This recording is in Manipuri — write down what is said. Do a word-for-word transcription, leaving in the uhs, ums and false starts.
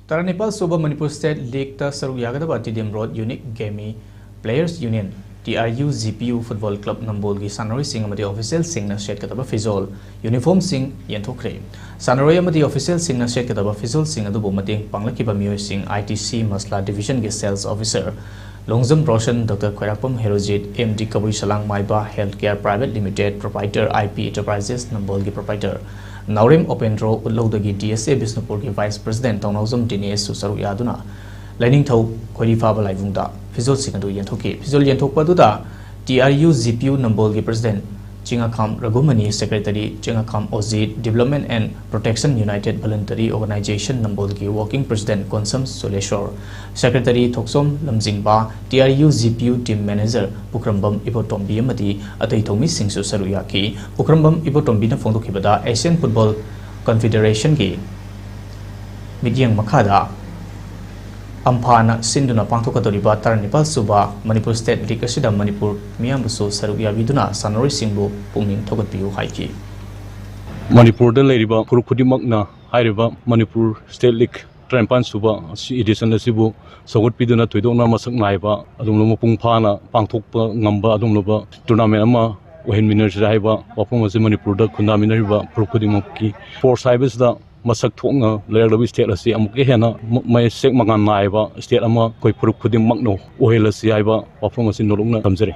ꯇꯔꯥꯅꯤꯄꯥꯜ ꯁꯨꯕ ꯃꯅꯤꯄꯨꯔ ꯁ꯭ꯇꯦꯠ ꯂꯤꯒꯇ ꯁꯔꯨꯛ ꯌꯥꯒꯗꯕ Tiddim road unique game players union, T R U G P U, football club ꯅꯝꯕꯣꯜꯒꯤ ꯁꯥꯟꯅꯔꯣꯏꯁꯤꯡ ꯑꯃꯗꯤ ꯑꯣꯐꯤꯁꯤꯌꯦꯜꯁꯤꯡꯅ ꯁꯦꯠꯀꯗꯕ ꯐꯤꯖꯣꯜ, ꯌꯨꯅꯤꯐꯣꯔꯝꯁꯤꯡ ꯌꯦꯟꯊꯣꯛꯈ꯭ꯔꯦ꯫ ꯁꯥꯟꯅꯔꯣꯏ ꯑꯃꯗꯤ ꯑꯣꯐꯤꯁꯤꯌꯦꯜꯁꯤꯡꯅ ꯁꯦꯠꯀꯗꯕ ꯐꯤꯖꯣꯜꯁꯤꯡ ꯑꯗꯨꯕꯨ ꯃꯇꯦꯡ ꯄꯥꯡꯂꯛꯈꯤꯕ ꯃꯤꯑꯣꯏꯁꯤꯡ, ꯑꯥꯏ ꯇꯤ ꯁꯤ ꯃꯁꯂꯥ ꯗꯤꯕꯤꯖꯟꯒꯤ sales officer Longjam Roshan, doctor Khwairakpam Herojit, M D Kabui Salang Maiba health care private limited, proprietor I P enterprises ꯅꯝꯕꯣꯜꯒꯤ ꯄ꯭ꯔꯣꯄꯥꯏꯇꯔ ꯅꯥꯎꯔꯦꯝ ꯑꯣꯄꯦꯟꯗ꯭ꯔꯣ, ꯎꯠꯂꯧꯗꯒꯤ ꯗꯤ ꯑꯦꯁ ꯑꯦ ꯕꯤꯁꯅꯨꯄꯨꯔꯒꯤ ꯚꯥꯏꯁ ꯄ꯭ꯔꯁꯤꯗꯦꯟꯠ ꯇꯧꯅꯥꯎꯖꯝ ꯗꯤꯅꯦꯁꯁꯨ ꯁꯔꯨꯛ ꯌꯥꯗꯨꯅ ꯂꯥꯏꯅꯤꯡꯊꯧ ꯈꯣꯏꯔꯤꯐꯥꯕ ꯂꯥꯏꯕꯨꯡꯗ ꯐꯤꯖꯣꯜꯁꯤꯡ ꯑꯗꯨ ꯌꯦꯟꯊꯣꯛꯈꯤ꯫ ꯐꯤꯖꯣꯜ ꯌꯦꯟꯊꯣꯛꯄ ꯑꯗꯨꯗ T R U G P U ꯅꯝꯕꯣꯜꯒꯤ president Chingakham Raghumani, secretary Chingakham Ojit, Development and Protection United Voluntary Organization ꯅꯝꯕꯣꯜꯒꯤ working president Konsam Soleshor, secretary Thokchom Lamjingba, T R U G P U team manager Pukhrambam Ibotombi ꯑꯃꯗꯤ ꯑꯇꯩ ꯊꯧꯃꯤꯁꯤꯡꯁꯨ ꯁꯔꯨꯛ ꯌꯥꯈꯤ꯫ ꯄꯨꯈ꯭ꯔꯝꯕꯝ ꯏꯕꯣꯇꯣꯝꯕꯤꯅ ꯐꯣꯡꯗꯣꯛꯈꯤꯕꯗ, ꯑꯦꯁꯤꯌꯥꯟ ꯐꯨꯠꯕꯣꯜ ꯀꯟꯐꯦꯗꯔꯦꯁꯟꯒꯤ ꯃꯤꯠꯌꯦꯡ ꯃꯈꯥꯗ ꯑꯝꯐꯥꯅ ꯁꯤꯟꯗꯨꯅ ꯄꯥꯡꯊꯣꯛꯀꯗꯧꯔꯤꯕ ꯇꯔꯥꯅꯤꯄꯥꯜ ꯁꯨꯕ ꯃꯅꯤꯄꯨꯔ ꯁ꯭ꯇꯦꯠ ꯂꯤꯒ ꯑꯁꯤꯗ ꯃꯅꯤꯄꯨꯔ ꯃꯤꯌꯥꯝꯕꯨꯁꯨ ꯁꯔꯨꯛ ꯌꯥꯕꯤꯗꯨꯅ ꯁꯥꯟꯅꯔꯣꯏꯁꯤꯡꯕꯨ ꯄꯨꯛꯅꯤꯡ ꯊꯧꯒꯠꯄꯤꯌꯨ ꯍꯥꯏꯈꯤ꯫ ꯃꯅꯤꯄꯨꯔꯗ ꯂꯩꯔꯤꯕ ꯐꯨꯔꯨꯞ ꯈꯨꯗꯤꯡꯃꯛꯅ ꯍꯥꯏꯔꯤꯕ ꯃꯅꯤꯄꯨꯔ ꯁ꯭ꯇꯦꯠ ꯂꯤꯒ ꯇꯔꯥꯅꯤꯄꯥꯜ ꯁꯨꯕ ꯑꯁꯤ, ꯏꯗꯤꯁꯟ ꯑꯁꯤꯕꯨ ꯁꯧꯒꯠꯄꯤꯗꯨꯅ ꯊꯣꯏꯗꯣꯛꯅ ꯃꯁꯛ ꯅꯥꯏꯕ, ꯑꯗꯨꯒꯨꯝꯂꯕ ꯃꯄꯨꯡ ꯐꯥꯅ ꯄꯥꯡꯊꯣꯛꯄ ꯉꯝꯕ ꯑꯗꯨꯒꯨꯝꯂꯕ ꯇꯣꯔꯅꯥꯃꯦꯟ ꯑꯃ ꯑꯣꯏꯍꯟꯃꯤꯟꯅꯁꯤꯔꯥ ꯍꯥꯏꯕ ꯋꯥꯐꯝ ꯑꯁꯤ ꯃꯅꯤꯄꯨꯔꯗ ꯈꯨꯟꯗꯥꯃꯤꯟꯅꯔꯤꯕ ꯐꯨꯔꯨꯞ ꯈꯨꯗꯤꯡꯃꯛꯀꯤ ꯁ꯭ꯄꯣꯔꯠꯁ ꯍꯥꯏꯕꯁꯤꯗ ꯃꯁꯛ ꯊꯣꯛꯅ ꯂꯩꯔꯛꯂꯕ ꯁ꯭ꯇꯦꯠ ꯑꯁꯤ ꯑꯃꯨꯛꯀ ꯍꯦꯟꯅ ꯃ-, ꯃꯌꯦꯛ ꯁꯦꯛ ꯃꯉꯥꯜ ꯅꯥꯏꯕ ꯁ꯭ꯇꯦꯠ ꯑꯃ ꯑꯩꯈꯣꯏ ꯐꯨꯔꯨꯞ ꯈꯨꯗꯤꯡꯃꯛꯅ ꯑꯣꯏꯍꯜꯂꯁꯤ ꯍꯥꯏꯕ ꯋꯥꯐꯝ ꯑꯁꯤ ꯅꯣꯂꯨꯛꯅ ꯊꯝꯖꯔꯤ꯫